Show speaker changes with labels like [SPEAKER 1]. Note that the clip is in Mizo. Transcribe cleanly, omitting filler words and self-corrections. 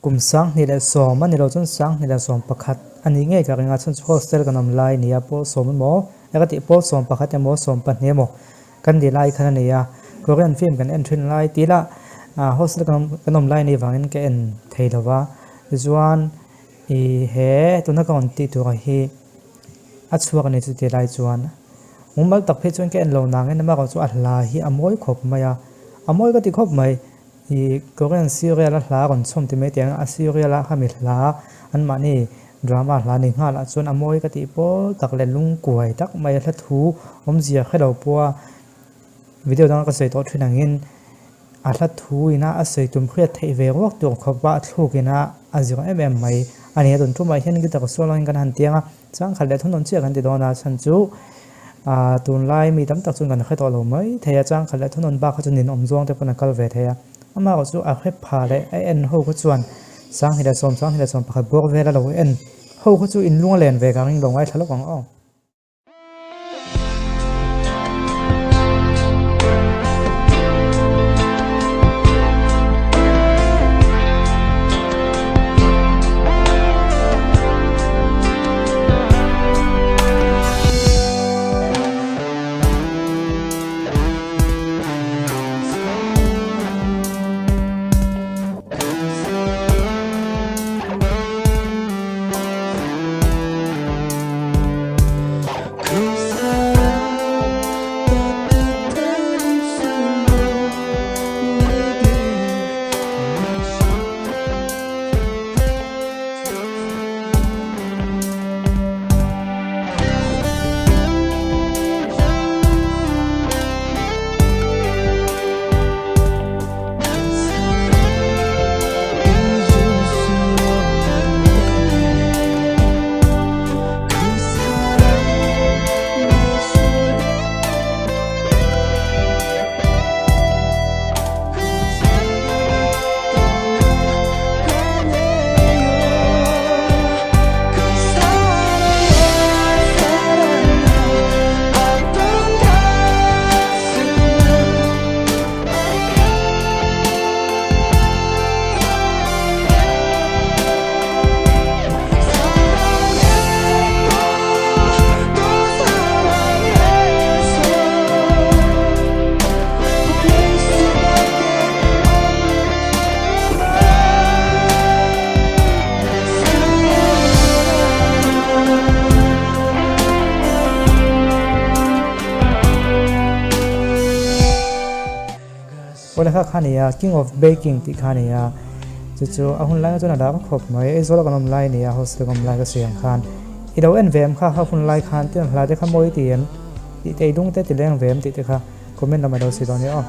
[SPEAKER 1] Kum 2010 a ni lo chuan 2011 a nih ngei ka ring a, chhan chu hostel kan awm lai nia pawl sawm emaw e ka tih pawl sawm pakhat emaw sawm pahnih emaw kan ni lai khan a ni a, Korean film kan en thin lai tih lah hostel kan awm kan awm lai nih vangin ka en thei lo va, tichuan ih he tuna ka rawn tih turah hi a chhuak a ni chu tih lai chuan mumal tak phei chuan ka en lo nangin amaherawhchu a hla hi a mawi khawp mai a, a mawi ka ti khawp mai. I Korean serial a hla rawn chhawm ti mai teh ang a, serial a khami hla an mahni drama hla ni nghal ah chuan a mawi ka tih pawl tak leh lungkuai tak mai a hla thu awmzia hre lo pawh a video danga ka sawi tawh thin angin a hla thu ina a sawi tum hriat theih ve ruak tur khawp a thluk ina a zir em em mai a ni a tun tumah hian guitar solo in kan han tiang a changkhat leh thunun chiah kan ti dawn a chhan chu Aaa tunlai mi tam tak chuan kan hre tawh lo mai thei a, changkhat leh thunawn bak kha chu ninawm zawng te pawn a kal ve thei a, amah erawh chu a hre pha leh a en ho kha chuan 2010, 2011 buak vel a lo en ho kha chu in lung a len ve ka ring lo ngaithla lawk ang aw. Awle kha kha nia king of baking tih kha nia chu chu a hun lai chuan a lar khawp mai Aizawl a kan awm lai nia hostel ka awm lai ka sawi ang khan i lo en ve em kha kha hun lai khan tin hla te kha mawi ti em tih te i lung te ti leng ve em tih te kha comment lamah i lo sawi dawn nia aw.